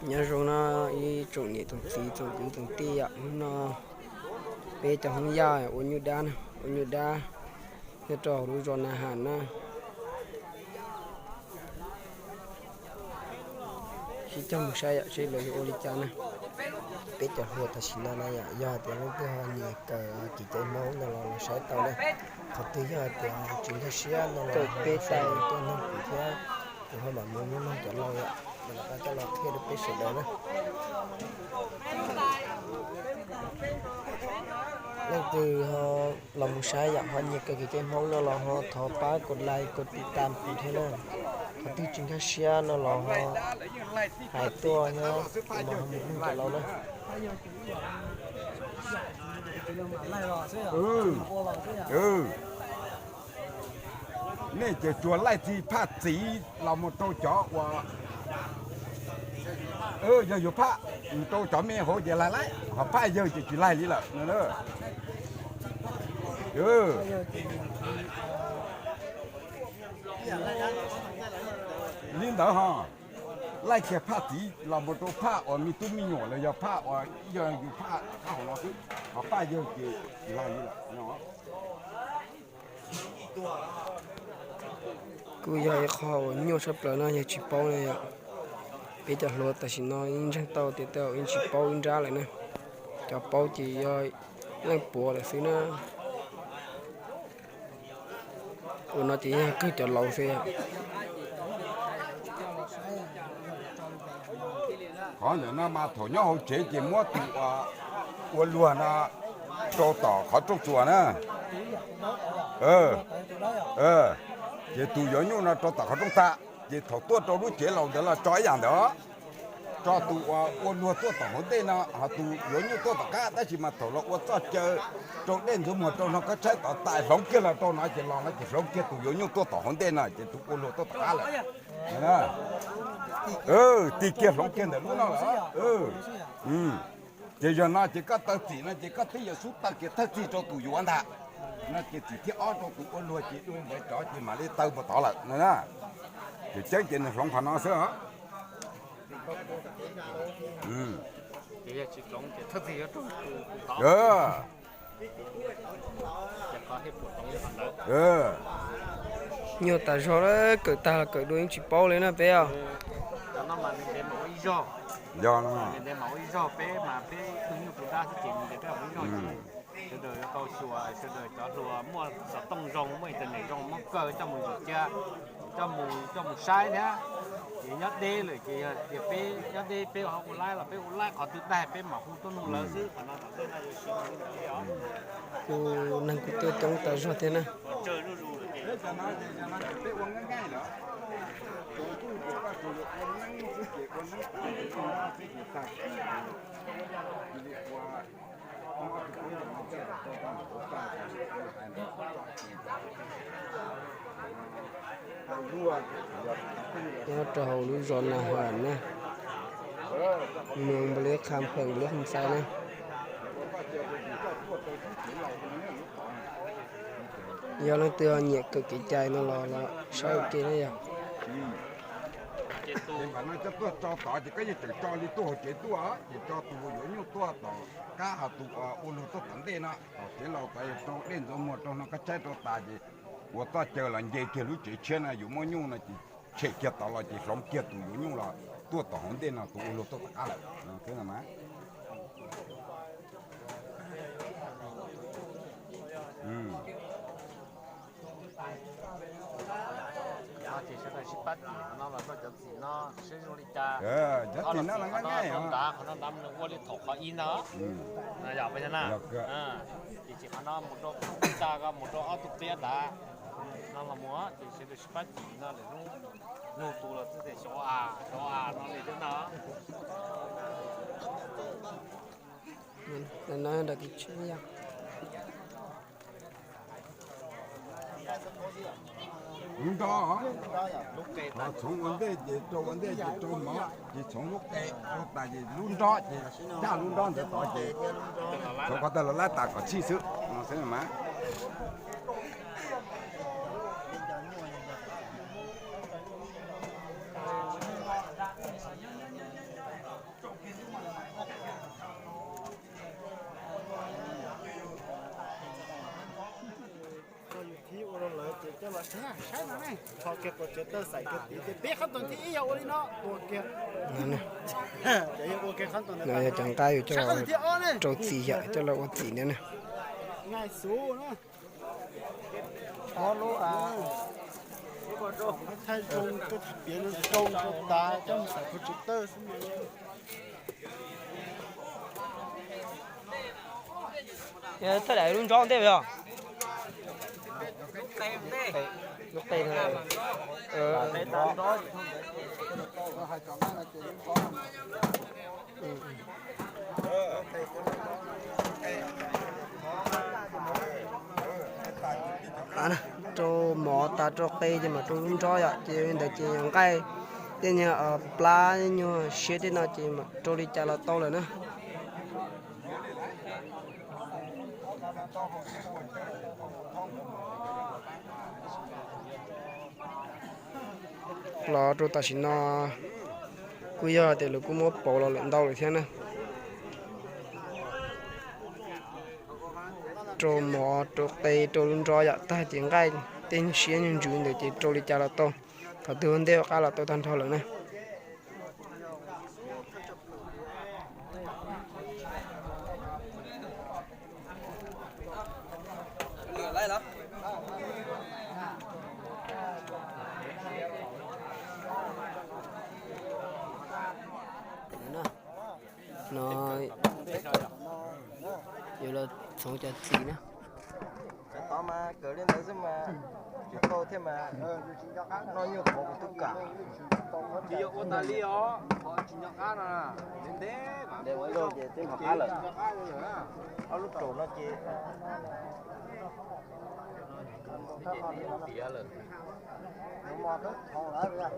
Nyob zoo no ib tsoom niam tsoom txiv tsoom kwv tsoom tij yom, hnub no peb cov Hmoob Yaj ua nyuj dab na, ua nyuj dab nyob rau hauv lub zos Na Has na. Sib cog mus saib yom, seb lawv yuav ua li cas na. Peb cov hluas tam sim no na yom, yog tias leej twg ho nyiam kawm kev cai Hmoob no los los saib tau na. Qhov twg yog tias tsis nkag siab no los peb tuaj noog kuv thiab, kuv ho mam mus noog cov laus yom, mam rov qab coj los qhia rau peb sawv daws na. Leej twg ho los mus saib yom, ho nyiam kawm kev cai Hmoob no los ho thov pab kos like kos tiv tam kuv thiab na. Qhov twg tsis nkag siab no los ho hais tuaj thiab, kuv mam ho mus noog cov laus na. Nej ces tsuas laij txiv phaj txiv los mus rau cov uas, yog yuav phaj mus rau cov me hauv ces laig laib, ho phaj yawg ces tsis laig li lawm. Li ntawd ho, laij kiag phaj txiv los mus rau phaj uas me tub me nyuam los yog phaj uas yog yus phaj qab hauv no xwb, ho phaj yawg ces tsis laig li lawm. Kuj yog ib qho uas nyuaj tshaj plaws no yog tsis paub na yom. Peb cov hluas tam sim no yeej ntseeg tau tias tej zaum yeej tsis paub ib nrab lawm na. Cov paub ces yog leej puav lawm xwb na. Ua no ces yog kawg cov laus xwb. Qhov ntawm no mas thaum nyob hauv tsev ces muab tus ua luag no rau tom qhov rooj txuas na. Ces tus yuav nyuj no rau tom qhov rooj tag, ces thaum tuaj rau lub tsev laus ntawd los tso ib yam ntawd. Tso tus uas ua luag tuaj tom hauv ntej no, ho tus yuav nyuj tuaj tom qab, tab sis mas thaum los ua txoj caw rau dej ntxuav muag rau no koj tshaib tod tas hloov kiag los rau no ces los no ces hloov kiag tus yuav nyuj tuaj tom hauv ntej no ces tus ua luag tuaj tom qab lawm. Tig kiag hloov kiag ntawm lub no lawm. Ces yog no ces koj taw txim no ces koj twb yuav xub taw kiag thawj txij rau tus yuav ntag. No ces txim thib ob rau tus ua luag ces dua ntawd rov ces mam li taw mus tod lawm no na. Ces ceeb ces nws hloov qhov no xwb os. Nyuaj tas zog lawm, kawm tag los kawm dua yeej tsis paub li na peb os. Yog no. Sawv daws yuav tau xyuas, sawv daws cov hluas muaj xov tooj zoo, muaj internet zoo, muab kaw coj mus cia, coj mus, coj mus saib thiab. Ces nyob deb lawm ces yog tias peb nyob deb peb ho ua laib los peb ua laib, qhov twg daig peb mam hu tuaj nug lawv xwb. Qhov no tom ntej no yuav siv li ntawd li os. Kuv neeg kuj tuaj coob tas zog thiab na. Nyob rau hauv lub zos Na Has na, moos Npab Liab, qhab Pheem, Liab Hum Xais na. Yog leej twg nyiam kawm kev cai no los los saib ua ke na yog. Ces mam no coj tuaj tso tod ces koj yeej tseem tso li tuaj hauv tsev tuaj, ces tso tus yuav nyuj tuaj tom qab, ho tus ua luag tuaj tom ntej no, tom tsev laus tod yog rau dej ntxuav muag rau no koj tshaib rau tas ces ua txoj caw los nce kiag lub tsev tshiab no, yus muab nyuj no ces tshem kiag tod los ces hloov kiag tus yuav nyuj los tuaj tom hauv ntej no, tus ua luag tuaj tom qab lawm. Ces sawv daws sib pab tim qhov no los rau cov txim no seb zoo li cas. Cov txim no los nqa nqa, qhov no ntawd nws ua li thaum qhov ib ntag. Yog peb na, ces txim qhov no mus rau tag ko mus rau ob tug pliab ntawd no los mus, ces sawv daws sib pab tim no lawm hnub nug tus los xwb tias xyov a, xyov a no li thiab ntag. Lub nrob, txhoov ua ntej ces rau ua ntej ces rau mov ces txhoov lub qe rau tas ces lub nrob ces caj lub nrob ntawd tod ces txhoov qhov tawg los laib tas kom txhij xwb no xwb mas. Saib no ne, tho kiag quas tsev tawj xaim kiag tid ces peb qhab toom thib ib yog ua li no ua kiag. No yog cov nqaij yus coj los rau txim yom, coj los ua txim ntawd na. Nqaij xub na. Thaij zoo, piav zoo rau tas coj mus xaim qhov tsev tawj xwb. Thawj daim lub nrob ntej yog lub qe. Rau mov tas rau qe ces mam rau lub nrob yom, ces ntawd ces yog nqaij, tej nyuag plab nyuag siab tej no ces mam rau li cas los tau lawm na. Los rau tam sim no kuj yog tias lawv kuj muab pauv los lawm ntau lawm thiab na. Rau mov rau qe rau lub nrob yom, tag ces nqaij tej nyuag siab nyuag ntsws ntawd ces rau li cas los tau, qhov twg ua ntej ua qab los tau tag nrho lawm na. No yuav los txhoov cov txiv na. Tov mas kawm li ntawd xwb mas tsis tau thiab mas, noj nyuag qhov kuv twb kam. Tsis yog ua tas li os, qhov tsis nco qab no, ntev ntev mas, ces twb nco qab lawm. Ob lub raum no ces tiav lawm. Qaj ntawd.